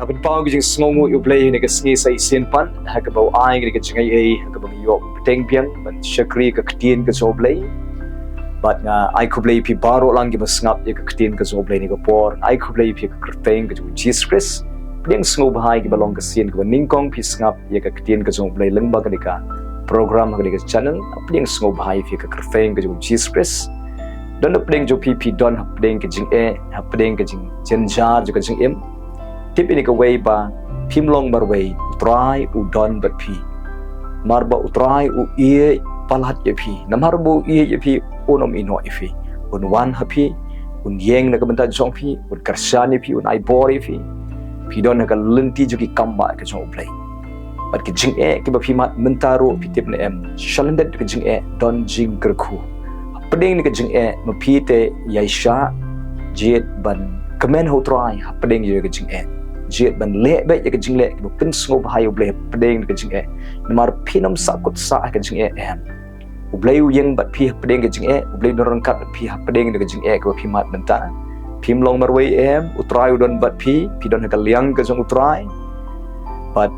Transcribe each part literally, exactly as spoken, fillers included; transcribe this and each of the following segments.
Nga pynpaw ka jingsngewnguh ïa U Blei ha kane ka sngi sa shisien pat, ha kaba u ai ka jingaiei ha kaba ngi ïoh bteng biang ban shakri ka ktien ka jong U Blei. Bad nga ai khublei ïa phi baroh lang kiba sngap ïa ka ktien ka jong U Blei ha kane ka por. Nga ai khublei ïa phi ha ka kyrteng ka jong U Jisu Khrist. Pdiang sngewbha ïa kiba long ka sien kaba nyngkong phi sngap ïa ka ktien ka jong U Blei lyngba kane ka program, ha kane ka channel. Pdiang sngewbha ïa phi ha ka kyrteng ka jong U Jisu Khrist. Don hapdeng jong phi, phi don hapdeng ka jingeh, hapdeng ka jingjynjar jong ka jingim. Tip ïa kawei ba phim long marwei, U Trai u don bad phi. Namar ba U Trai u ïeit palat ïa phi. Namar ba u ïeit ïa phi, un ym ïehnoh ïa phi. Un wan ha phi, un ïeng na ka bynta jong phi, un kyrshan ïa phi, un ai bor ïa phi. Phi don ha ka lynti jong ki kam ba ka jong U Blei. Bad ka jingeh kaba phi mad mynta ruh phi tip ne em, shalyndet ka jingeh don jingkyrkhu. Hapdeng ka jingeh ma phi te ïaishah, jied ban kmen ha U Trai hapdeng ka jingeh. Jied ban leh beit ïa ka jingleh kaba pynsngewbha ïa U Blei hapdeng ka jingeh. Namar phin ym sahkut sah ha ka jingeh em. U Blei u ïeng bad phi hapdeng ka jingeh, U Blei u don ryngkat bad phi hapdeng ka jingeh kaba phi mad mynta. Phim long marwei em, U Trai u don bad phi, phi don ha ka liang ka jong U Trai. Bad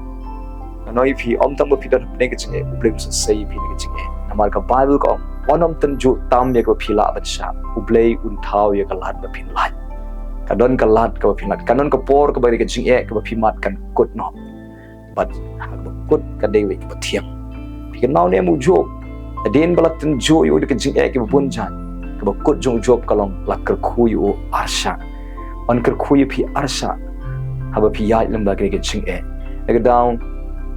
nga ong ïa phi, ym tang ba phi don hapdeng ka jingeh, U Blei un sa sei ïa phi na ka jingeh. Namar ka Baibl ka ong, wat nym tynjuh tam ïa kaba phi lah ban shah, U Blei un thaw ïa ka lad ba phin lait. Ka don ka lad kaba phin lait, ka don ka por kaba ka jingeh kaba phi mad kan kut noh. Bad ha kaba kut ka dei wei kaba thiang. Phi kynmaw ne em u Job. Hadien ba la tynjuh ïa u da ka jingeh kaba bun jait, kaba kut jong u Job ka long la kyrkhu ïa u arshah. Yn kyrkhu ïa phi arshah haba phi ïaid lyngba kane ka jingeh. Na ka daw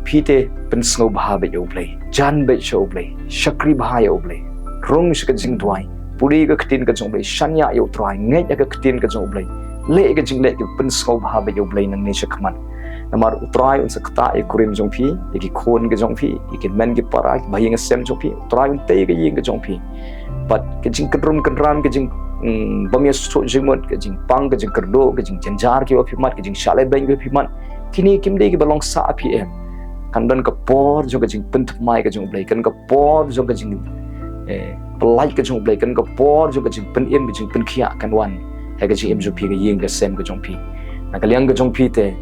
phi te pynsngewbha beit ïa U Blei. Jan beit sha U Blei. Shakri bha ïa U Blei. Rung sha ka jingduwai. Pule ka ktien ka jong U Blei. Shaniah ïa U Trai. Ngeit ïa ka ktien ka jong U Blei. Leh ïa ka jingleh kaba pynsngewbha beit ïa U Blei nangne shakhmat. Namar U Trai un sa ktah ïa ka rim jong phi, ïa ki khun ka jong phi, ïa ki hynmen ki para, ki bahaïing hasem jong phi. U Trai un tei ïa ka ïing ka jong phi. Bad ka jingkynrum kynram, ka jing, mm, bym ïasuk jingmut, ka jingpang, ka jingkyrduh, ka jingjynjar kiba phi mad, ka jingshah lehbeiñ kiba phi mad. Kine kim dei kiba long sah ha phi em. Kan don ka por jong ka jingpynthymmai ka jong U Blei, kan ka por jong ka jing, eh, pyllait ka jong U Blei, kan ka por jong ka jingpynim, ka jingpynkhiah kan wan ha ka jingim jong phi, ka ïing ka sem ka jong phi. Na ka liang ka jong phi te,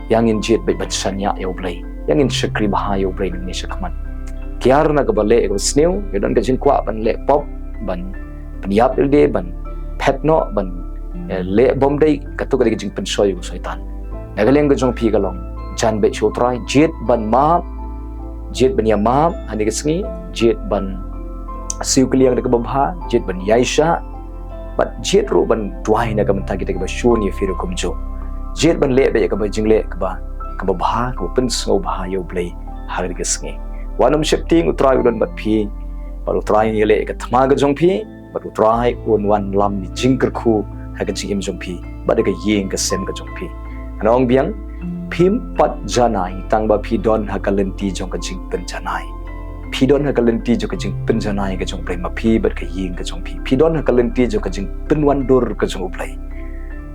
ïa ngin jied beit ban shaniah ïa U Blei, ïa ngin shakri bha ïa U Blei nangne shakhmat. Kiar na kaba leh kaba sniew, ïa don ka jingkwah ban leh pop, ban pynïap lade, ban phet noh, ban, eh, leh bym dei, kato ka dei ka jingpynshoi u Soitan. Na ka liang ka jong phi ka long, jan beit sha U Trai, jied ban map, jied ban ïa map ha kane ka sngi, jied ban siew kylliang da kaba bha, jied ban ïaishah, bad jied ruh ban duwai na ka bynta kita kiba shun ïa phi ruh kumjuh. Jied ban leh beit ïa kaba jingleh kaba, kaba bha, kaba pynsngewbha ïa U Blei ha kane ka sngi. Wat nym sheptieng, U Trai u don bad phi, bad U Trai un ïaleh ïa ka thma ka jong phi, bad U Trai un wanlam ïa ka jingkyrkhu ha ka jingim jong phi bad ha ka ïing ka sem ka jong phi. Ngan ong biang, phim pat janai tang ba phi don ha ka lynti jong ka jingpynjanai. Phi don ha ka lynti jong ka jingpynjanai ka jong U Blei ma phi bad ka ïing ka jong phi. Phi don ha ka lynti jong ka jingpynwandur ka jong U Blei.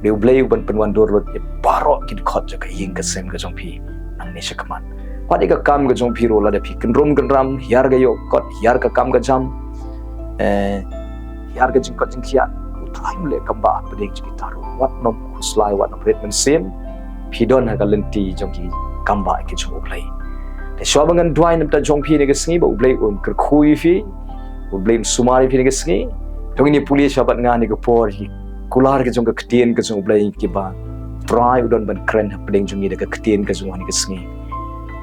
Dei U Blei uban pynwandur lut ïa baroh ki dkhot jong ka ïing ka sem ka jong phi nangne shakhmat. Wat ïa ka kam ka jong phi ruh, lada phi kynrum kynram, hiar ka ïoh kot, hiar ka kam ka jam, eh, hiar ka jingkot jingkhiah, U Trai un leh kambah hapdeng jong kita ruh. Wat nym khuslai, wat nym rit mynsiem. Phi don ha ka lynti jong ki kambah ki jong U Blei. Te shuwa ba ngan duwai na ka bynta jong phi ha kane ka sngi, ba U Blei un kyrkhu ïa phi, U Blei un sumar ïa phi ha kane ka sngi. To ngin ïa pule sha bad nga ha kane ka por ïa ki kular ka jong ka ktien ka jong U Blei kiba U Trai u don ban kren hapdeng jong ngi da ka ktien ka jong u ha kane ka sngi.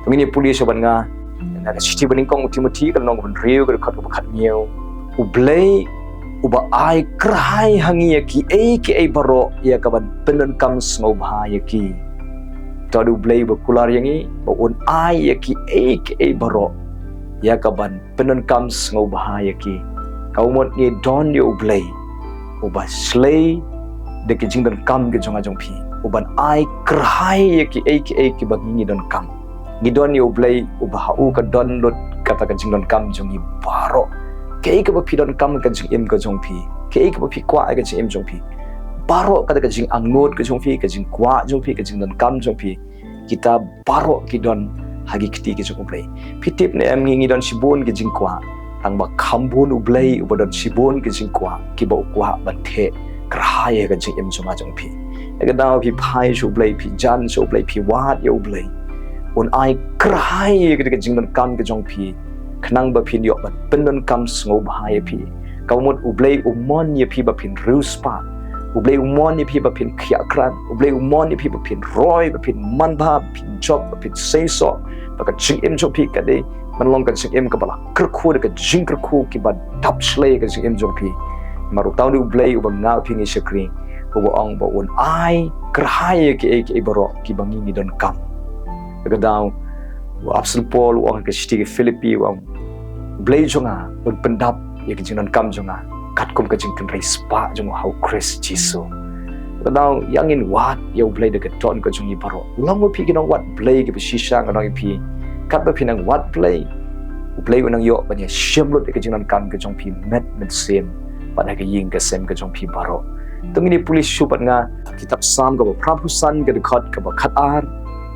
To ngin ïa pule sha bad nga na ka shithi ba nyngkong u Timothi, ka lynnong ba hynriew, ka dkhot kaba khathynñiew. U Blei uba ai kyrhai ha ngi ïa kiei kiei baroh ïa ka ban pyndonkam sngewbha ïa ki. To dei U Blei uba kular ïa ngi ba un ai ïa kiei kiei baroh ïa ka ban pyndonkam sngewbha ïa ki. Ka mut ngi don ïa U Blei uba shlei da ki jingdonkam ki jong nga jong phi, uban ai kyrhai ïa kiei kiei kiba ngi, ngi donkam. Ngi don ïa U Blei uba ha u ka don lut kata ka jingdonkam jong ngi baroh. Kaei kaba phi donkam ha ka jingim ka jong phi, kaei kaba phi kwah ha ka jingim jong phi, baroh kata ka jingangnud ka jong phi, ka jingkwah jong phi, ka jingdonkam jong phi, kita baroh ki don ha ki kti ki jong U Blei. Phi tip ne em, ngi, ngi don shibun ki jingkwah, tang ba kham bun U Blei uba don shibun ki jingkwah kiba u kwah ban theh kyrhai ha ka jingim jong nga jong phi. Ka daw phi phai sha U Blei, phi jan sha U Blei, phi wad ïa U Blei, un ai kyrhai ïa ka jingdonkam ka jong phi, khnang ba phin ïoh ban pyndonkam sngewbha ïa phi. Ka mut U Blei u mon ïa phi ba phin riewspah. U Blei u mon ïa phi ba phin khiah krat. U Blei u mon ïa phi ba phin roi, ba phin manbha, ba phin jop, ba phin seisoh, ba ka jingim jong phi ka dei ban long ka jingim kaba la kyrkhu da ka jingkyrkhu kiba dap shlei ka jingim jong phi. Namar uta u dei U Blei uba ngeit ïa phi ngi shakri, uba ong ba un ai kyrhai ïa kiei kiei baroh kiba ngi ngi donkam. Ka daw u Apostol Paul u ong ha ka shithi ki Philippi u ong, U Blei jong nga un pyndap ïa ka jingdonkam jong nga katkum ka jingkynrei spah jong u ha u Khrist Jisu. Ka daw ïa ngin wad ïa U Blei da ka dohnud ka jong ngi baroh. Long ma phi ki nongwad Blei kiba shisha, nga ong ïa phi, katba phi nang wad Blei, U Blei u nang ïoh ban ïa shim lut ïa ka jingdonkam ka jong phi met mynsiem bad ha ka ïing ka sem ka jong phi baroh. To ngin ïa pule shuh bad nga kitab Salm kaba phra phew san ka dkhot kaba khat ar.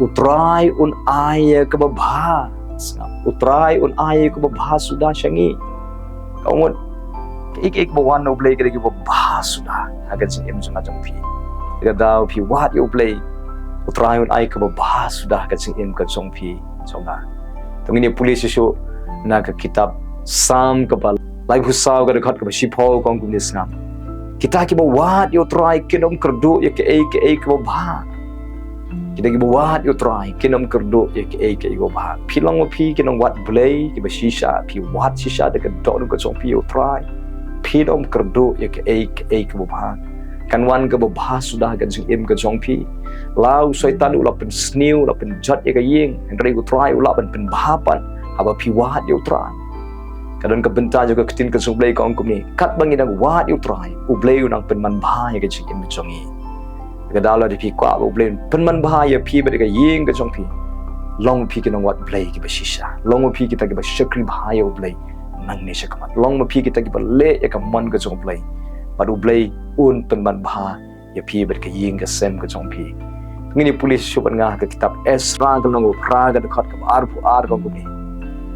U Trai un ai ïa kaba bha. Sngap. U Trai un ai ïa kaba bha suda sha ngi. Ka mut, ik ik ba wan na U Blei ka dei kaba bha suda ha ka jingim jong nga jong phi. Ka daw phi wad ïa U Blei, U Trai un ai kaba bha suda ha ka jingim ka jong phi jong nga. To ngin ïa pule shuh shuh na ka kitab Salm kaba laiphew saw ka dkhot kaba shiphew, ka ong kumne, sngap. Kita kiba wad ïa U Trai kin ym kyrduh ïa kaei kaei kaba bha. Kita kiba wad ïa U Trai kin ym kyrduh ïa kaei kaei kaba bha. Phi long ma phi ki nongwad Blei kiba shisha, phi wad shisha da ka dohnud ka jong phi ïa U Trai, phin ym kyrduh ïa kaei kaei kaba bha. Kan wan kaba bha suda ha ka jingim ka jong phi. La u Soitan u la pynsniew, u la pynjot ïa ka ïing, hynrei U Trai u lah ban pynbha pat haba phi wad ïa U Trai. Ka don ka bynta jong ka ktien ka jong U Blei ka ong kumne, katba ngi nang wad ïa U Trai, U Blei u nang pynman bha ïa ka jingim jong ngi. Ka daw lada phi kwah ba U Blei un pynman bha ïa phi bad ïa ka ïing ka jong phi, long ma phi ki nongwad Blei kiba shisha. Long ma phi kita kiba shakri bha ïa U Blei nangne shakhmat. Long ma phi kita kiba leh ïa ka mon ka jong U Blei, bad U Blei un pynman bha ïa phi bad ka ïing ka sem ka jong phi. Ngin ïa pule shuh bad nga ha ka kitab Esra ka lynnong kaba phra ka dkhot kaba arphew ar, ka ong kumne,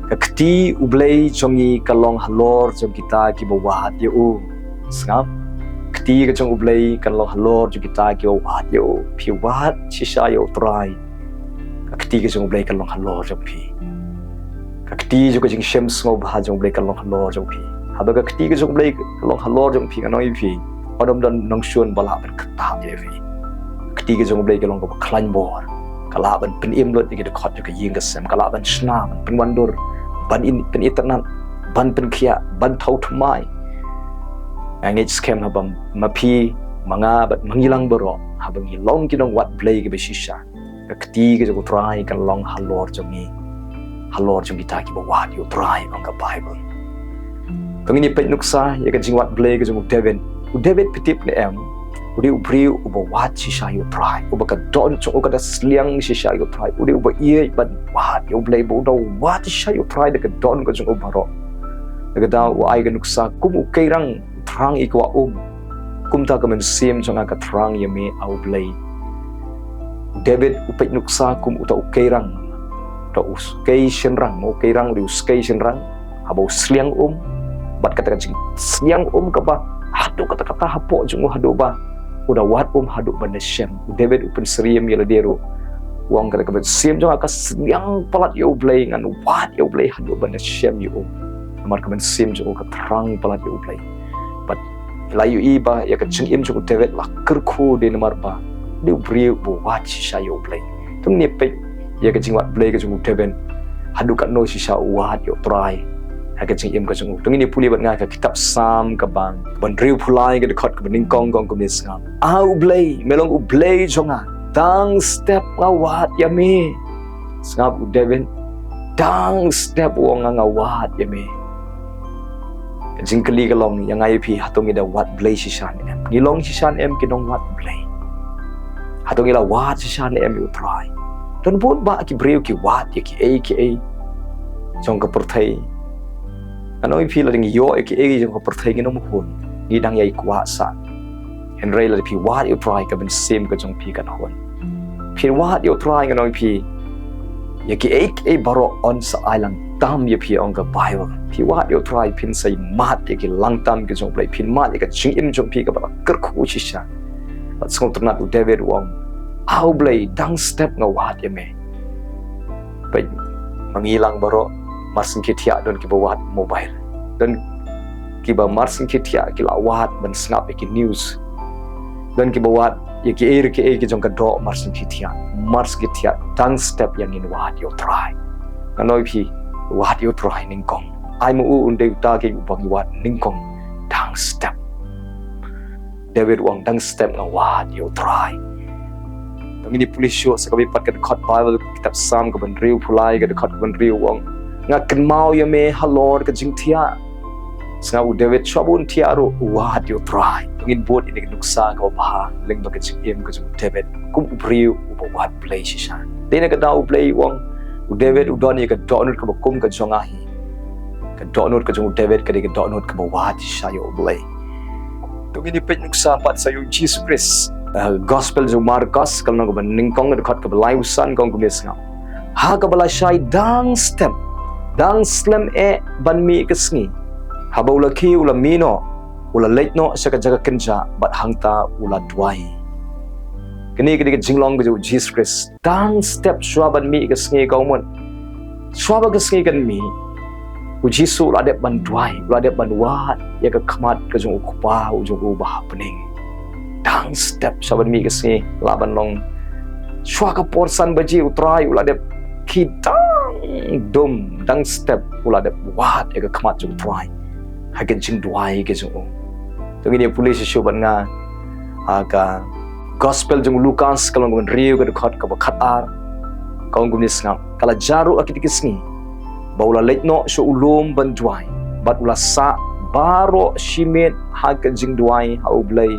ka kti U Blei jong ngi ka long halor jong kita kiba wad ïa u. Sngap. Kti ka jong U Blei ka long halor jong kita kiba wad ïa u. Phi wad shisha ïa U Trai, ka kti ka jong U Blei ka long halor jong phi. Ka kti jong ka jingshem sngewbha jong U Blei ka long halor jong phi. Haba ka kti ka jong U Blei ka long halor jong phi, nga ong ïa phi, wat ym don nongshun ba lah ban ktah ïa phi. Ka kti ka jong U Blei ka long kaba khlaiñ bor. Ka lah ban pynim lut ïa ki dkhot jong ka ïing ka sem. Ka lah ban shna, ban pynwandur, ban in, pynitynnad, ban pynkhiah, ban thaw thymmai. Nga ngeit skhem haba ma phi, ma nga bad ma ngi lang baroh, haba ngi long ki nongwad Blei kiba shisha, ka kti ka jong U Trai kan long halor jong ngi, halor jong kita kiba wad ïa U Trai, ong ka Baibl. To ngin ïa peit nuksa ïa ka jingwad Blei ka jong u David. U David, phi tip ne em, u dei u briew uba wad shisha ïa U Trai, uba ka dohnud jong u ka da sliang shisha ïa U Trai. U dei uba ïeit ban wad ïa U Blei, ba u da wad shisha ïa U Trai da ka dohnud ka jong u baroh. Da ka daw u ai ka nuksa, kum u keirang u thrang ïa ki wah um, kumta ka mynsiem jong nga ka thrang ïa me, A U Blei. U David u peit nuksa kum uta u keirang, uta u skei shynrang, u keirang u dei u skei shynrang, haba u sliang um, bad kata ka jingsliang um kaba haduh katta katta hapoh jong u haduh ba u da wad um haduh ban da shem. U David u pynsyriem ïa lade ruh, u ong, kata ka mynsiem jong nga ka sliang palat ïa U Blei, ngan wad ïa U Blei haduh ban da shem ïa u. Namar ka mynsiem jong u ka thrang palat ïa U Blei. Bad la ïohi ba ïa ka jingim jong u David la kyrkhu dei namar ba u dei u briew uba wad shisha ïa U Blei. To ngin ïa peit ïa ka jingwad Blei ka jong u David, haduh katno shisha u wad ïa U Trai ha ka jingim ka jong u. To ngin ïa pule bad nga ha ka kitab Salm kaba hynriewphew lai ka dkhot kaba nyngkong, ka ong kumne, sngap. A U Blei, me long U Blei jong nga, dang step nga wad ïa me. Sngap, u David, dang step u ong, nga, nga wad ïa me. Ka jingkylli ka long ïa nga ïa phi, hato ngi da wad Blei shisha ne em? Ngi long shisha ne em ki nongwad Blei? Hato ngi la wad shisha ne em ïa U Trai? Don bun bah ki briew ki wad ïa kiei kiei jong ka pyrthei. Ngan ong ïa phi, lada ngi ïoh ïa kiei jong ka pyrthei, ngin ym hun, ngi dang ïai kwah sah. Hynrei lada phi wad ïa U Trai, ka mynsiem ka jong phi kan hun. Phi wad ïa U Trai, ngan ong ïa phi, ïa kiei kiei baroh yn sa ai lang tam ïa phi, ong ka Baibl. Phi wad ïa U Trai, phin sa ïa mad ïa ki lang tam ki jong U Blei, phin mad ïa ka jingim jong phi kaba la kyrkhu shisha. Bad sngewtynnat u David u ong, A U Blei, dang step nga wad ïa me. Peit, ma ngi lang baroh, mar shen ki thiah don kiba wad mobile. Don kiba mar shen ki thiah ki la wad ban sngap ïa ki news. Don kiba wad ïa ki ei ki ei ki jong ka doh mar shen ki thiah. Mar shen ki thiah, dang step ïa ngin wad ïa u Trai. Nga ong ïa phi, wad ïa u Trai nyngkong. Ai ma u un dei uta keiñ uba ngi wad nyngkong, dang step. David u ong, dang step nga wad ïa u Trai. To ngin ïa pule shuh sa kawei pat ka dkhot Baibl, kitab Salm kaba hynriewphew lai, ka dkhot kaba hynriew, u ong, Nga kynmaw ïa me halor ka jingthiah. Sngap, u David shuwa ba un thiah ruh u wad ïa u Trai. To ngin bud ïa kane ka nuksa kaba bha lyngba ka jingim ka jong u David kum u briew uba wad Blei shisha. Dei na ka daw u Blei u ong, u David u don ïa ka dohnud kaba kum ka jong nga hi. Ka dohnud ka jong u David ka dei ka dohnud kaba wad shisha ïa u Blei. To ngin ïa peit nuksa pat sa ïa u Jisu Khrist. Ah, Gospel jong u Markos, ka lynnong kaba nyngkong, ka dkhot kaba laiphew san, ka ong kumne, sngap. Ha kaba lashai dang step, dang slem eh ban mih ka sngi, haba u la khie u la mih noh, u la leit noh sha ka jaka kynjah bad hangta u la duwai. Kane ka dei ka jinglong ka jong u Jisu Khrist. Dang step shuwa ban mih ka sngi, ka ong, shuwa ba ka sngi kan mih, u Jisu u la dep ban duwai, u la dep ban wad ïa ka khmat ka jong u Kpa u jong u ba ha bneng. Dang step shuwa ban mih ka sngi, lah ban long shuwa ka por san baje, u Trai u la dep khie dang dum, dang step u la dep wad ïa ka khmat jong u Trai ha ka jingduwai ka jong u. To ngin ïa pule shuh shuh bad nga ha ka Gospel jong u Lukas, ka lynnong kaba hynriew, ka dkhot kaba khatar, ka ong kumne, sngap. Ka la jia ruh ha kitei ki sngi ba u la leit noh sha u lum ban duwai, bad u la sah baroh shi miet ha ka jingduwai ha u Blei.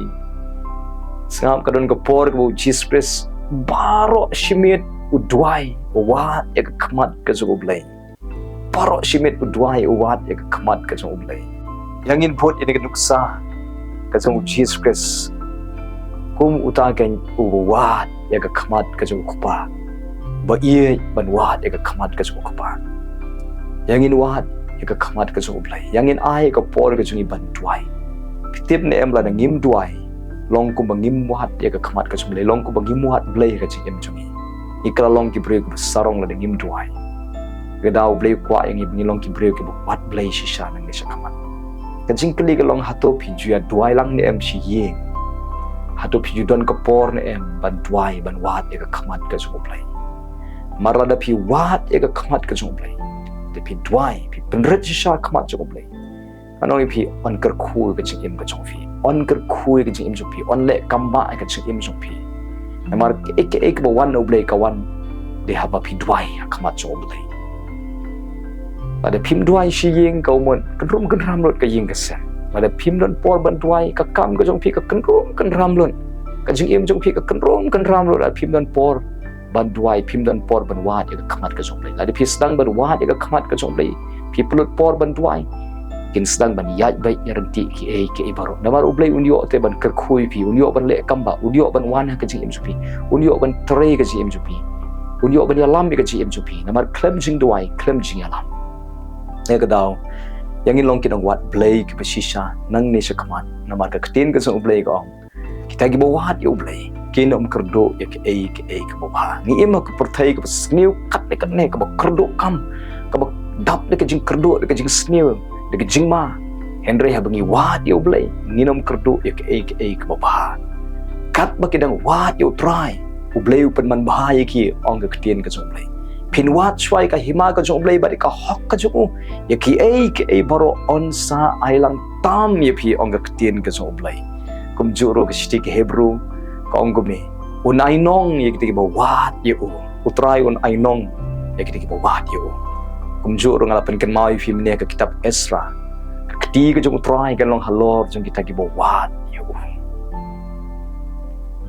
Sngap, ka don ka por kaba u Jisu Khrist baroh shi miet u duwai, u wad ïa ka khmat ka jong u Blei. Baroh shi miet u duwai, u wad ïa ka khmat ka jong u Blei. Ïa ngin bud ïa kane ka nuksa ka jong u Jisu Khrist kum uta keiñ uba wad ïa ka khmat ka jong u Kpa, ba ïeit ban wad ïa ka khmat ka jong u Kpa. Ïa ngin wad ïa ka khmat ka jong u Blei. Ïa ngin ai ïa ka por ka jong ngi ban duwai. Phi tip ne em, lada ngim duwai, long kumba ngim wad ïa ka khmat ka jong u Blei, long kumba ngim wad Blei ha ka jingim jong ngi. Ngi kylla long ki briew kiba sarong lada ngim duwai. Ka daw u Blei u kwah ïa ngi ba ngin long ki briew kiba wad Blei shisha nangne sha khmat. Ka jingkylli ka long, hato phi ju ïa duwai lang ne em shi ïing? Hato phi ju don ka por ne em ban duwai, ban wad ïa ka khmat ka jong u Blei? Namar lada phi wad ïa ka khmat ka jong u Blei, te phi duwai, phi pynrit shisha ha khmat jong u Blei, ngan ong ïa phi, yn kyrkhu ïa ka jingim ka jong phi. Yn kyrkhu ïa ka jingim jong phi. Yn leh kam ba ïa ka jingim jong phi. Namar kaei kaei kaba wan na u Blei ka wan dei haba phi duwai ha khmat jong u Blei. Lada phim duwai shi ïing, ka ong, kynrum kynram lut ka ïing ka sem. Lada phim don por ban duwai, ka kam ka jong phi ka kynrum kynram lut. Ka jingim jong phi ka kynrum kynram lut lada phim don por ban duwai, phim don por ban wad ïa ka khmat ka jong u Blei. Lada phi sdang ban wad ïa ka khmat ka jong u Blei, phi pynlut por ban duwai, kin sdang ban ïaid beit ïa ryntih kiei kiei baroh. Namar u Blei un ïoh te ban kyrkhu ïa phi, un ïoh ban leh kam ba, un ïoh ban wan ha ka jingim jong phi, un ïoh ban trei ka jingim jong phi, un ïoh ban ïalam ïa ka jingim jong phi. Namar khlem jingduwai, khlem jingïalam. Ïa ka daw, ïa ngin long ki nongwad Blei kiba shisha nangne sha khmat. Namar ka ktien ka jong u Blei ka ong, kita kiba wad ïa u Blei kin ym kyrduh ïa kaei kaei kaba bha. Ngi im ha ka pyrthei kaba sniew katne katne, kaba kyrduh kam, kaba dap da ka jingkyrduh, da ka jingsniew, da ka jingma. Hynrei haba ngi wad ïa u Blei, ngin ym kyrduh ïa kaei kaei kaba bha. Katba ki dang wad ïa u Trai, u Blei u pynman bha ïa ki, ong ka ktien ka jong u Blei. Phin wad shuwa ïa ka hima ka jong u Blei bad ïa ka hok ka jong u, ïa kiei kiei baroh yn sa ai lang tam ïa phi, ong ka ktien ka jong u Blei. Kumjuh ruh ka shithi ki Hebru ka ong kumne, un ai nong ïa kita kiba wad ïa u. U Trai un ai nong ïa kita kiba wad ïa u. Kumjuh ruh nga la pynkynmaw ïa phi mynne ha ka kitab Esra, ka kti ka jong u Trai kan long halor jong kita kiba wad ïa u.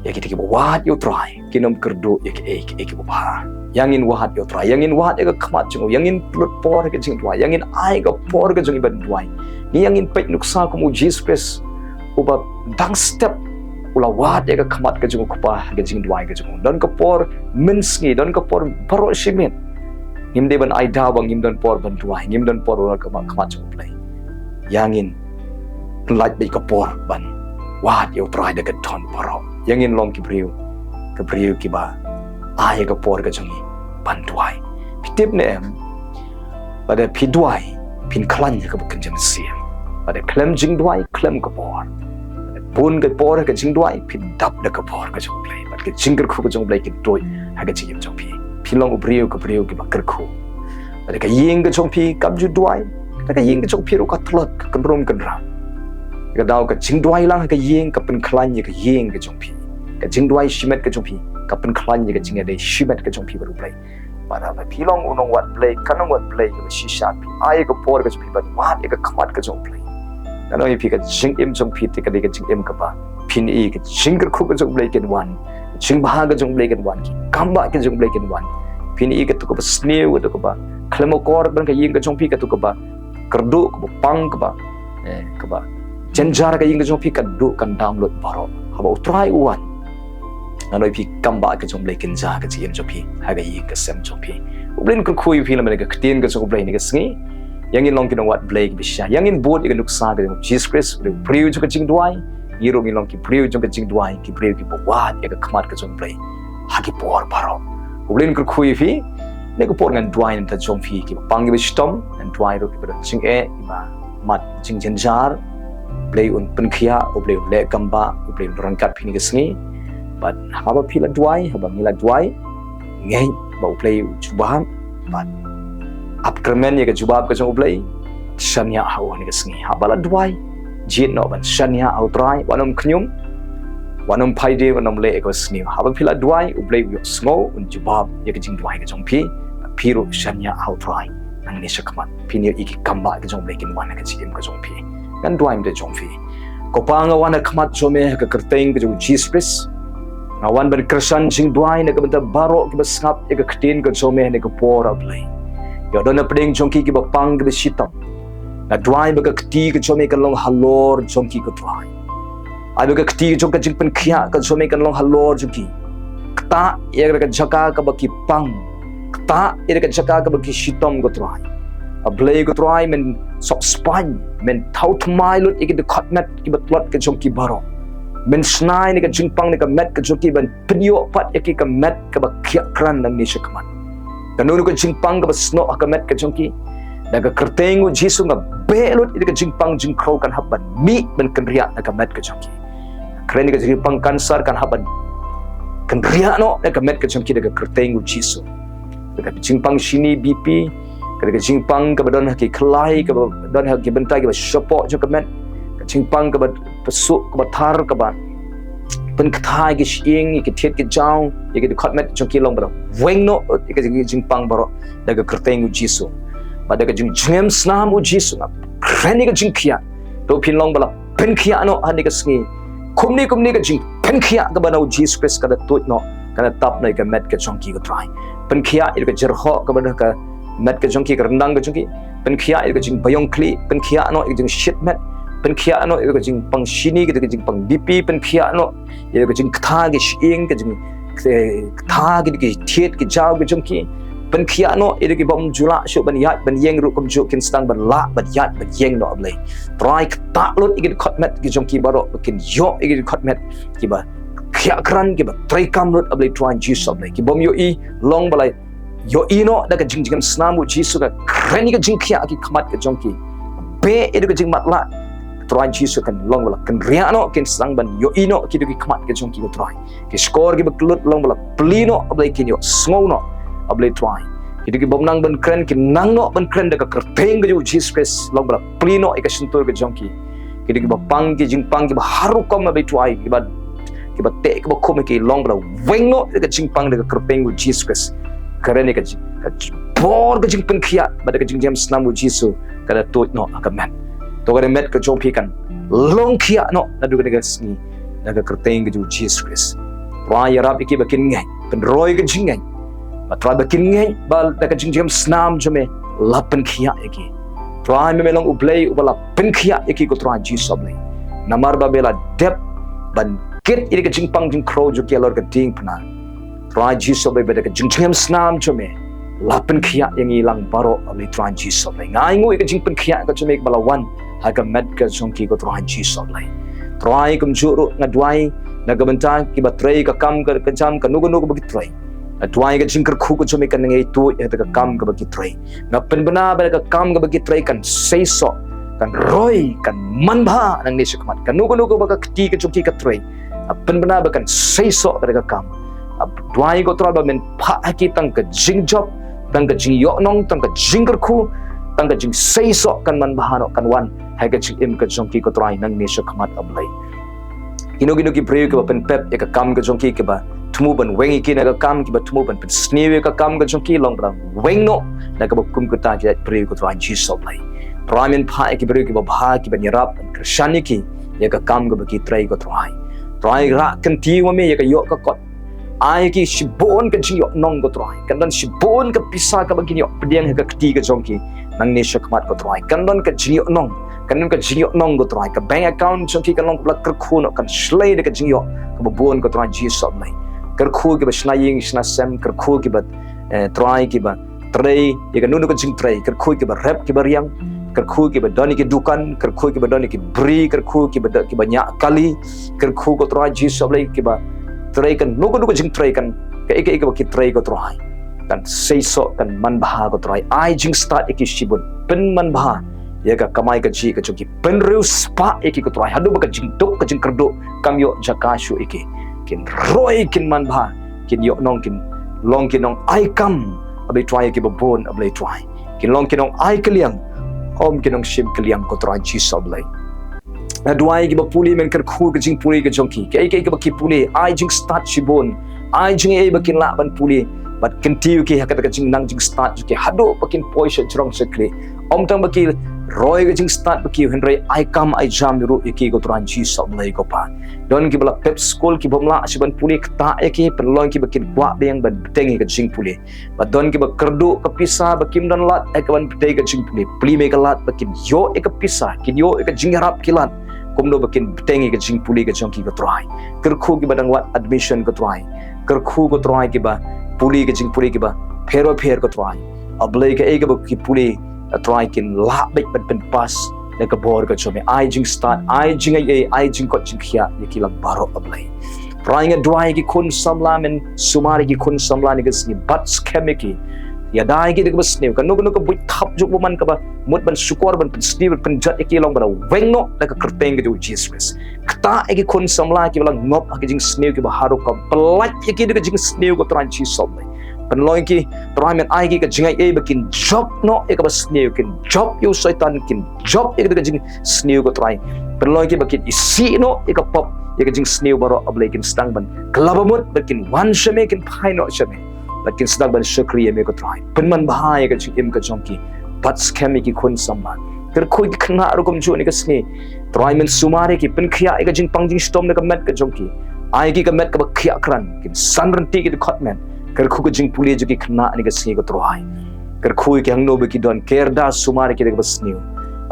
Ïa kita kiba wad ïa u Trai kin ym kyrduh ïa kaei kaei kaba bha. Ïa ngin wad ïa u Trai, ïa ngin wad ïa ka khmat jong u, ïa ngin pynlut por ha ka jingduwai, ïa ngin ai ka por ka jong ngi ban duwai. Ngi, ïa ngin peit nuksa kum u Jisu Khrist, uba dang step u la wad ïa ka khmat ka jong u Kpa ha ka jingduwai ka jong u. Don ka por mynsngi, don ka por baroh shi miet ngim dei ban ai daw ba ngim don por ban duwai, ngim don por ban wad ka khmat jong u Blei. Ïa ngin pyllait beit ka por ban wad ïa u Trai da ka don baroh. ïa ngin long ki briew, ki briew kiba ai ïa ka por ka jong ngi ban duwai. Phi tip ne em, lada phi duwai, phin khlaiñ ïa ka buk kynjah mynsiem. Lada khlem jingduwai, khlem ka por. Lada bun ka por ha ka jingduwai, phin dap da ka bor ka jong U Blei. Bad ka jingkyrkhu ka jong U Blei kin tuid ha ka jingim jong phi. Phin long u briew, ka briew kiba kyrkhu. Lada ka ïing ka jong phi kam ju duwai, lada ka ïing ka jong phi ruh ka tlot, ka kynrum kynram. Ka daw ka jingduwai lang ha ka ïing ka pynkhlaiñ ïa ka ïing ka jong phi. Ka jingduwai shimet ka jong phi ka pynkhlaiñ ïa ka jingïadei shimet ka jong phi bad U Blei. Bad haba phi long u nongwad Blei, ka nongwad Blei kaba shisha, phi ai ka por ka jong phi ban wad ïa ka khmat ka jong U Blei. Nga ong ïa phi, ka jingim jong phi te ka dei ka jingim kaba phin ïohi ka jingkyrkhu ka jong U Blei kan wan, jingbha ka jong U Blei kan wan, ki kambah ka jong U Blei kan wan. Phin ïohi kato kaba sniew, kato kaba khlem akor ban ka ïing ka jong phi, kato kaba kyrduh, kaba pang, kaba, eh, kaba jynjar ka ïing ka jong phi, ka duh kan dam lut baroh. Haba U Trai u wan, nga ong ïa phi, kambah ka jong U Blei kan jia ha ka jingim jong phi, ha ka ïing ka sem jong phi. U Blei un kyrkhu ïa phi lem bad ka ktien ka jong U Blei ha kane ka sngi. Ïa ngin long ki nongwad Blei kiba shisha, ïa ngin bud ïa ka nuksa ka jong U Jisu Khrist, U Blei u briew jong ka jingduwai. Ngi ruh ngin long ki briew jong ka jingduwai, ki briew kiba wad ïa ka khmat ka jong U Blei ha ki por baroh. U Blei un kyrkhu ïa phi. Ha kane ka por ngan duwai na ka bynta jong phi kiba pang kiba shitom, ngan duwai ruh kiba don jingeh, kiba mad jingjynjar. U Blei un pynkhiah, U Blei un leh kambah, U Blei un ryngkat phi ha kane ka sngi. Bad haba phi la duwai, haba ngi la duwai, ngeit ba U Blei u jubab, bad ap kyrmen ïa ka jubab ka jong U Blei. Shaniah ha u ha kane ka sngi. Haba la duwai, jied noh ban shaniah ha U Trai, wat nym khñium, wat nym phai die, wat nym leh ïa kaba sniew. Haba phi la duwai, U Blei u ïohsngew, un jubab ïa ka jingduwai ka jong phi. Phi ruh shaniah ha U Trai nangne shakhmat. Phin ïohi ki kambah ka jong U Blei kin wan ha ka jingim ka jong phi. Ngan duwai na ka bynta jong phi. Ko Pa, nga wan ha khmat jong me ha ka kyrteng ka jong U Jisu Khrist. Nga wan ban kyrshan jingduwai na ka bynta baroh kiba sngap ïa ka ktien ka jong me ha kane ka por, A Blei. Ïoh don na pdeng jong ki kiba pang kiba shitom. Nga duwai ba ka kti ka jong me kan long halor jong ki, ko Trai. Ai ba ka kti jong ka jingpynkhiah ka jong me kan long halor jong ki. Ktah ïa ka jaka kaba ki pang. Ktah ïa ka jaka kaba ki shitom, ko Trai. A Blei, ko Trai, men sop spaiñ, men thaw thymmai lut ïa ki dkhot met kiba tlot ka jong ki baroh. Men shna ïa ka jingpang na ka met ka jong ki ban pynïoh pat ïa ki ka met kaba khiah krat nangne shakhmat. Kano kano ka jingpang kaba snoh ha ka met ka jong ki, da ka kyrteng U Jisu nga beh lut ïa ka jingpang jingkhrew kan hap ban mih ban kynriah na ka met ka jong ki. Kren ïa ka jingpang cancer kan hap ban kynriah noh na ka met ka jong ki da ka kyrteng U Jisu. Da ka jingpang shini, B P, ka da ka jingpang kaba don ha ki khlai, kaba don ha ki bynta kiba shapoh jong ka met, ka jingpang kaba pynsuh, kaba thar, kaba pynkthah ïa ki shyieng, ïa ki thied ki jaw, ïa ki dkhot met jong ki, long ba la weng noh ïa ka jingpang baroh da ka kyrteng U Jisu. Bad da ka jingjngem snam U Jisu nga kren ïa ka jingkhiah. To phin long ba la pynkhiah noh ha kane ka sngi. Kumne kumne ka jingpynkhiah kaba na U Jisu Khrist ka da tuid noh, ka da tap noh ïa ka met ka jong ki, ko Trai. Pynkhiah ïa ka jyrhoh kaba na ka met ka jong ki, ka ryndang ka jong ki. Pynkhiah ïa ka jingbaïong khlieh, pynkhiah noh ïa ka jingshit met, pynkhiah noh ïa ka jingpang shini, ka jingpang B P, pynkhiah noh ïa ka jingkthah ki shyieng, ka jing, eh, kthah ki, ki thied ki jaw ki jong ki. Pynkhiah noh ïa ki bym ju lah shuh ban ïaid ban ïeng ruh, kumjuh kin sdang ban lah ban ïaid ban ïeng noh, A Blei. Trai, ktah lut ïa ki dkhot met ki jong ki baroh, ba kin ïoh ïa ki dkhot met kiba khiah krat, kiba treikam lut, A Blei Trai Jisu, A Blei. Ki bym ïohi, long ba la ïohi noh da ka jingjngem snam U Jisu, nga kren ïa ka jingkhiah ha ki khmat ka jong ki. Beh ïa ka jingmatlah, Trai Jisu, kan long ba la kynriah noh, kin sdang ban ïohi noh ki da ki khmat ka jong ki, ko Trai. Ki shkor kiba kyllut long ba la plie noh, A Blei, kin ïohsngew noh, A Blei Trai. Ki da ki bym nang ban kren kin nang noh ban kren da ka kyrteng ka jong U Jisu Khrist, long ba la plie noh ïa ka shyntur ka jong ki. Ki da kiba pang ki jingpang kiba har rukom, A Blei Trai, kiba, kiba teh kiba khum ïa ki, long ba la weng noh ïa ka jingpang da ka kyrteng U Jisu Khrist. Kren ïa ka jing, ka jing, bor ka jingpynkhiah bad da ka jingjngem snam U Jisu ka da tuid noh ha ka met. To ka da met ka jong phi kan long khiah noh naduh kane ka sngi da ka kyrteng ka jong U Jisu Khrist. Trai, ïarap ïa ki ba kin ngeit, pynroi ka jingngeit. Bad Trai, ba kin ngeit ba da ka jingjngem snam jong me la pynkhiah ïa ki. Trai, me me long U Blei uba la pynkhiah ïa ki, ko Trai Jisu, A Blei. Namar ba me la dep ban kit ïa ka jingpang jingkhrew jong ki halor ka diengphna. Trai Jisu, A Blei, ba da ka jingjngem snam jong me la pynkhiah ïa ngi lang baroh, A Blei Trai Jisu, A Blei. Nga ainguh ïa ka jingpynkhiah ka jong me kaba la wan ha ka met ka jong ki, ko Trai Jisu, A Blei. Trai, kumjuh ruh nga duwai na ka bynta kiba trei ka kam ka, ka jam, kano kano kaba ki trei. Nga duwai ka jingkyrkhu ka jong me kan nang ïai tuid ïa kata ka kam kaba ki trei. Nga pynbna ba ka kam kaba ki trei kan seisoh, kan roi, kan manbha nangne shakhmat. Kano kano kaba ka kti ka jong ki ka trei, nga pynbna ba kan seisoh kata ka kam. Nga duwai, ko Trai, ba men phah ha ki tang ka jingjop, tang ka jingïohnong, tang ka jingkyrkhu, tang ka jingseisoh, kan manbha noh, kan wan ha ka jingim ka jong ki, ko Trai, nangne shakhmat, A Blei. Kino kino ki briew kiba pynpep ïa ka kam ka jong ki, kiba thmu ban weng ïa ki na ka kam, kiba thmu ban pynsniew ïa ka kam ka jong ki, long ba dang weng noh na kaba kum kata ki briew, ko Trai Jisu, A Blei. Trai, men phah ïa ki briew kiba bha, kiba ïarap ban kyrshan ïa ki ïa ka kam kaba ki trei, ko Trai. Trai, rah kyntiew ma me ïa ka ïoh ka kot. Ai ki shibun ka jingïohnong, ko Trai. Kan don shibun ka pisa kaba kin ïoh pdiang ha ka kti ka jong ki nangne shakhmat, ko Trai. Kan don ka jingïohnong, kan don ka jingïohnong, ko Trai. Ka bank account jong ki kan long kaba la kyrkhu noh, kan shlei da ka jingïoh kaba bun, ko Trai Jisu, A Blei. Kyrkhu kiba shna ïing shna sem, kyrkhu kiba, eh, Trai, kiba trei ïa kano kano ka jingtrei, kyrkhu kiba rep kiba riang, kyrkhu kiba don ïa ki dukan, kyrkhu kiba don ïa ki bri, kyrkhu kiba don, kiba ñiah kali, kyrkhu, ko Trai Jisu, A Blei, kiba trei kano kano ka jingtrei, kan kaei kaei kaba ki trei, ko Trai, kan seisoh, kan manbha, ko Trai. Ai jingstad ïa ki shibun, pynmanbha ïa ka kamai kajih ka jong ki, pynriewspah ïa ki, ko Trai, haduh ba ka jingduk ka jingkyrduh kam ïoh jaka shuh ïa ki. Kin roi, kin manbha, kin ïohnong, kin long ki nongai kam, A Blei Trai, ïa kiba bun, A Blei Trai. Kin long ki nongai kylliang, ym ki nongshim kylliang, ko Trai Jisu, A Blei. Nga duwai kiba pule, men kyrkhu ka jingpule ka jong ki. Kaei kaei kaba ki pule, ai jingstad shibun, ai jingaiei ba kin lah ban pule bad kyntiew ki ha kata ka jingnang jingstad jong ki, haduh ba kin poi sha jrong sha khlieh. Ym tang ba ki roi ka jingstad ba ki, hynrei ai kam ai jam ruh ïa ki, ko Trai Jisu, A Blei, ko Pa. Don kiba la pep skul, ki bym lah shuh ban pule, ktah ïa ki, pynlong kiba kin kwah biang ban bteng ïa ka jingpule. Bad don kiba kyrduh ka pisa ba kim don lad ïa ka ban bteng ka jingpule. Plie me ka lad ba kin ïoh ïa ka pisa, kin ïoh ïa ka jingïarap ki lad, kumno ba kin bteng ïa ka jingpule ka jong ki, ko Trai. Kyrkhu kiba dang wad admission, ko Trai. Kyrkhu, ko Trai, kiba pule ka jingpule kiba pher ba pher, ko Trai. A Blei, kaei kaba ki pule, A Trai, kin lah beit ban pynpass da ka bor ka jong me. Ai jingstad, ai jingaiei, ai jingkoit jingkhiah ïa ki lang baroh, A Blei. Trai, nga duwai ïa ki khun samla, men sumar ïa ki khun samla ha kane ka sngi, bat skhem ïa ki. Ïada ïa ki da kaba sniew, kano kano ka buit thap jong u bymman kaba mut ban shukor, ban pynsniew, ban pynjot ïa ki, long ba la weng noh da ka kyrteng ka jong u Jisu Khrist. Ktah ïa ki khun samla kiba la ngop ha ka jingsniew, kiba harum, ka pyllait ïa ki da ka jingsniew, ko Trai Jisu, A Blei. Pynlong ïa ki, Trai, men ai ïa ki ka jingaiei ba kin jop noh ïa kaba sniew, kin jop ïa u Soitan, kin jop ïa ka jingsniew, ko Trai. Pynlong ïa ki ba kin isih noh ïa ka pop, ïa ka jingsniew baroh, A Blei, kin sdang ban kylla bamut, ba kin wan sha me, kin phai noh sha me, ba kin sdang ban shakri ïa me, ko Trai. Pynmanbha ïa ka jingim ka jong ki, bat skhem ïa ki khun samla. Kyrkhu ïa ki khynnah ruh kumjuh ha kane ka sngi. Trai, men sumar ïa ki, pynkhiah ïa ka jingpang jingshitom na ka met ka jong ki. Ai ïa ki ka met kaba khiah krat, kin san ryntih ki dkhot met. Kyrkhu ka jingpule jong ki khynnah ha kane ka sngi, ko Trai. Kyrkhu ïa ki hangno ba ki don, kyrda sumar ïa ki da kaba sniew.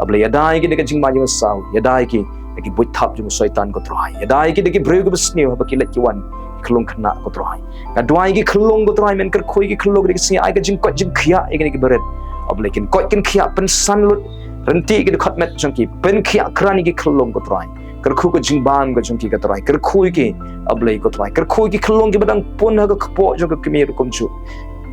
A Blei, ïada ïa ki da ka jingma jingsaw, ïada ïa ki da ki buit thap jong u Soitan, ko Trai. Ïada ïa ki da ki briew kiba sniew, haba ki leit ki wan, ki khyllung khynnah, ko Trai. Nga duwai ïa ki khyllung, ko Trai, men kyrkhu ïa ki khyllung ha kane ka sngi, ai ka jingkoit jingkhiah ïa kine ki barit. A Blei, kin koit kin khiah, pynsan lut ryntih ki dkhot met jong ki, pynkhiah krat ïa ki khyllung, ko Trai. Kyrkhu ka jingbam ka jong ki, ko Trai. Kyrkhu ïa ki, A Blei, ko Trai. Kyrkhu ïa ki khyllung kiba dang pun ha ka kpoh jong ka kmie ruh kumjuh.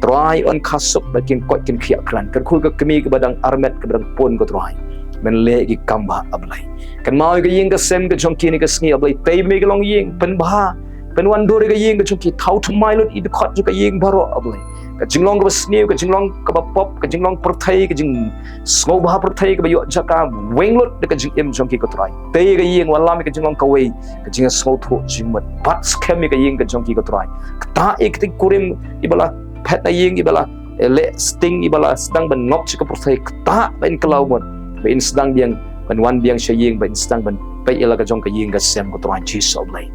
Trai, yn khasuk ba kin koit kin khiah krat. Kyrkhu ïa ka kmie kaba dang armet, kaba dang pun, ko Trai. Men leh ïa ki kambah, A Blei. Kynmaw ïa ka ïing ka sem ka jong ki ha kane ka sngi, A Blei. Tei me ka longïing, pynbha, pynwandur ïa ka ïing ka jong ki, thaw thymmai lut ïa ki dkhot jong ka ïing baroh, A Blei. Ka jinglong kaba sniew, ka jinglong kaba pop, ka jinglong pyrthei, ka jingsngewbha pyrthei kaba ïoh jaka, weng lut da ka jingim jong ki, ko Trai. Tei ïa ka ïing, wallam ïa ka jinglong kawei, ka jingsngewthuh jingmut. Bat skhem ïa ka ïing ka jong ki, ko Trai. Ktah ïa kita ki kurim, iba la phet na ïing, iba la, eh, leh sting, iba la sdang ban ngop sha ka pyrthei, ktah ba in kylla mut, ba in sdang biang ban wan biang sha ïing, ba in sdang ban peit ïa la ka jong ka ïing ka sem, ko Trai Jisu, A Blei.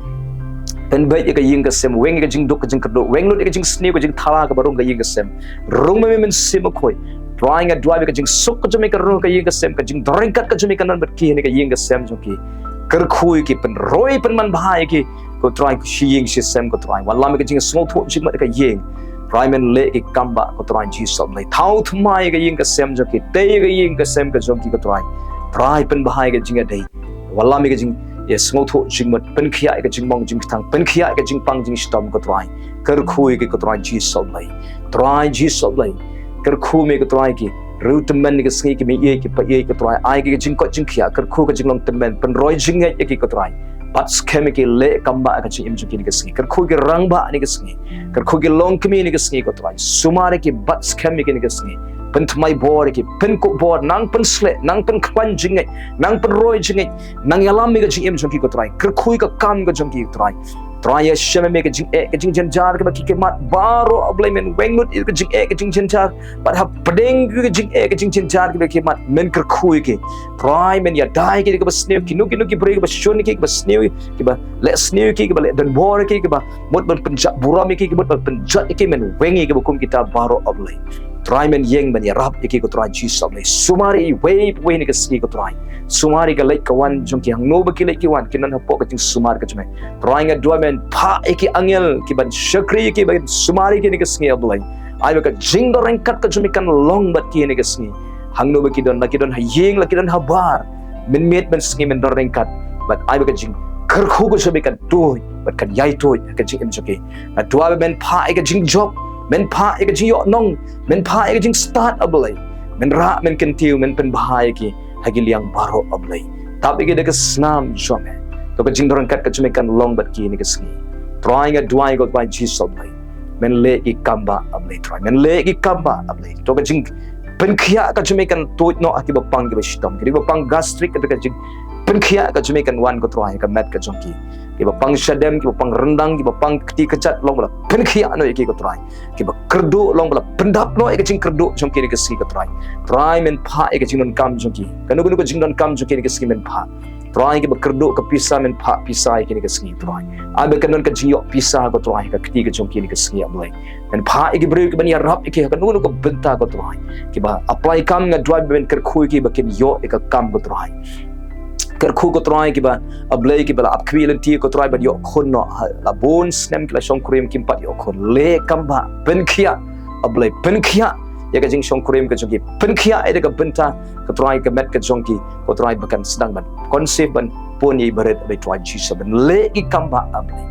Pynbeit ïa ka ïing ka sem, weng ïa ka jingduk ka jingkyrduh, weng lut ïa ka jingsniew ka jingthala kaba rung ka ïing ka sem. Rung ma me Mynsiem Bakhuid. Trai, nga duwai ba ka jingsuk ka jong me kan rung ka ïing ka sem, ka jingdon ryngkat ka jong me kan don bad ki ha kane ka ïing ka sem jong ki. Kyrkhu ïa ki, pynroi pynmanbha ïa ki, ko Trai, ko shi ïing shi sem, ko Trai. Wallam ïa ka jingsngewthuh jingmut ïa ka ïing. Trai, men leh ïa ki kambah, ko Trai Jisu, A Blei. Thaw thymmai ïa ka ïing ka sem jong ki, tei ïa ka ïing ka sem ka jong ki, ko Trai. Trai, pynbha ïa ka jingïadei. Wallam ïa ka jing ïa sngewthuh jingmut, pynkhiah ïa ka jingmong jingtang, pynkhiah ïa ka jingpang jingshitom ko Trai. Kyrkhu ïa ki ko Trai Jisu Blei. Trai Jisu Blei. Kyrkhu me ko Trai ki riewtymmen ïa ka sngi, ki mei ïeit ki paid ïeit ko Trai. Ai ki ka jingkoit jingkhiah, kyrkhu ka jinglong tymmen, pynroi jingngeit ïa ki ko Trai. Bat skhem ïa ki, leh kam ba ka jingim jong ki ïa ka sngi. Kyrkhu ki rangbah ïa ka sngi. Kyrkhu ki longkmie ïa ka sngi ko Trai. Sumar ïa ki, bat skhem ïa ki ïa ka sngi. Pynthymmai bor ïa ki, pynkup bor, nang pynsleh, nang pynkhlaiñ jingngeit, nang pynroi jingngeit, nang ïalam ïa ka jingim jong ki ko Trai. Kyrkhu ïa ka kam ka jong ki ko Trai. Trai ïa shem me ka jingeh ka jingjynjar kaba ki khmat baroh, A Blei, men weng lut ïa ka jingeh ka jingjynjar. Bad hapdeng ka jingeh ka jingjynjar kaba ki khmat, men kyrkhu ïa ki. Trai, men ïada ïa ki da kaba sniew, kino kino ki briew kiba shun ïa ki, kiba sniew, kiba leh sniew ïa ki, kiba leh donbor ïa ki, kiba mut ban pynjah burom ïa ki, kiba mut ban pynjot ïa ki, men weng ïa ki ba kum kita baroh, A Blei. Trai, men ïeng, men ïarap ïa ki ko Trai Jisu Blei. Sumar ïa iwei pa iwei ha kane ka sngi ko Trai. Sumar ïa ka leit ka wan jong ki, hangno ba ki leit ki wan, kin don hapoh ka jingsumar ka jong me. Trai, nga duwai men phah ïa ki angel kiban shakri ïa ki, ban sumar ïa ki ha kane ka sngi, A Blei. Ai ba ka jingdon ryngkat ka jong me kan long bad ki ha kane ka sngi. Hangno ba ki don, la ki don ha ïing, la ki don ha bar, mynmiet mynsngi men don ryngkat. Bad ai ba ka jingkyrkhu ka jong me kan tuid bad kan ïai tuid ha ka jingim jong ki. Nga duwai ba men phah ïa ka jingjop, men phah ïa ka jingïohnong, men phah ïa ka jingstad, A Blei. Men rah, men kyntiew, men pynbha ïa ki ha ki liang baroh, A Blei. Tap ïa ki da ka snam jong me. To ka jingdon ryngkat ka jong me kan long bad ki ha kane ka sngi. Trai, nga duwai ko Trai Jisu Blei, men leh ki kam ba, A Blei, Trai. Men leh ki kam ba, A Blei. To ka jingpynkhiah ka jong me kan tuid noh ha kiba pang kiba shitom. Kiba pang gastric, ka jingpynkhiah ka jong me kan wan ko Trai ha ka met ka jong ki. Kiba pang shadem, kiba pang ryndang, kiba pang kti kjat, long ba la pynkhiah noh ïa ki ko Trai. Kiba kyrduh, long ba la pyndap noh ïa ka jingkyrduh jong ki ha kane ka sngi ko Trai. Trai, men phah ïa ka jingdonkam jong ki. Kano kano ka jingdonkam jong ki ha kane ka sngi men phah. Trai, kiba kyrduh ka pisa, men phah pisa ïa ki ha kane ka sngi Trai. Ai ba kan don ka jingïoh pisa ko Trai ha ka kti ka jong ki ha kane ka sngi, A Blei. Men phah ïa ki briew kiban ïarap ïa ki ha kano kano ka bynta ko Trai. Kiba apply kam, nga duwai ba men kyrkhu ïa ki ba kin ïoh ïa ka kam ko Trai. Kyrkhu ko Trai kiba, A Blei, kiba la ap khmih lynti ko Trai ban ïoh khun noh, ha la bun snem ki la shongkurim kim pat ïoh khun. Leh kam ba, pynkhiah, A Blei, pynkhiah ïa ka jingshongkurim ka jong ki, pynkhiah ïa ka bynta ko Trai, ka met ka jong ki ko Trai, ba kan sdang ban conceive, ban pun ïa i barit, A Blei, Trai Jisu, ban leh ki kam ba, A Blei.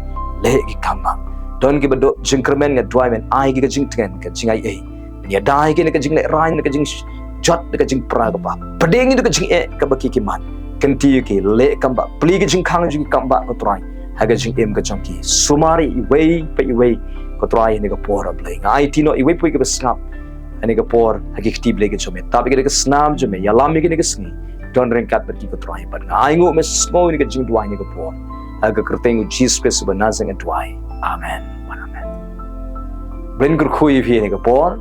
Leh ki kam ba. Don kiba duh jingkyrmen, nga duwai men ai ki ka jingtngen, ka jingai ei. Ïada ïa ki na ka jinglehrain, na ka jingjot, na ka jingpra kaba pdeng ïa ka jingeh kaba ki khmat. Kyntiew ïa ki, leh kam ba, plie ka jingkhang jong ki kam ba ko Trai ha ka jingim ka jong ki. Sumar ïa iwei pa iwei ko Trai ha kane ka por, A Blei. Nga aiti noh iwei pa iwei kiba sngap ha kane ka por ha ki kti Blei ka jong me. Tap ïa ki da ka snam jong me, ïalam ïa ki ha kane ka sngi. Don ryngkat bad ki ko Trai, bad nga ainguh, me sngew ïa ka jingduwai ha kane ka por. Ha ka kyrteng U Jisu Khrist uba Nasaret nga duwai. Amen. Amen. Blei un kyrkhu ïa phi ha kane ka por.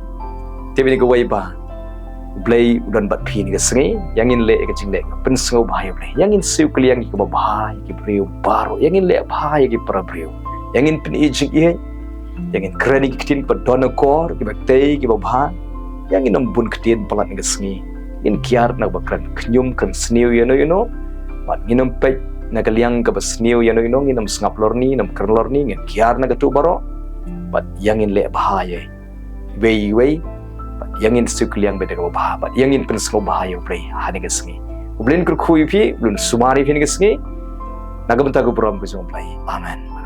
Tip ïa kawei ba U Blei u don bad phi ha kane ka sngi. Ïa ngin leh ïa ka jingleh pynsngewbha ïa U Blei. Ïa ngin siew kylliang ïa kiba bha, ïa ki briew baroh. Ïa ngin leh bha ïa ki para briew. Ïa ngin pyni jingïeit. Ïa ngin kren ïa ki ktien ba don akor, kiba tei, kiba bha. Ïa ngin ym bun ktien palat ha kane ka sngi. Ngin kiar na kaba kren khñium, kren sniew ïano ïano. Bad ngin ym peit na ka liang kaba sniew ïano ïano, ngin ym sngap lorni, ngin ym kren lorni, ngin kiar na katu baroh. Bad ïa ngin leh bha ïa iwei iwei. Bad ïa ngin siew kylliang bad kaba bha. Bad ïa ngin pynsngewbha ïa U Blei ha kane ka sngi. U Blei un kyrkhu ïa phi, U Blei un sumar ïa phi ha kane ka sngi. Na ka bynta ka burom ka jong U Blei. Amen.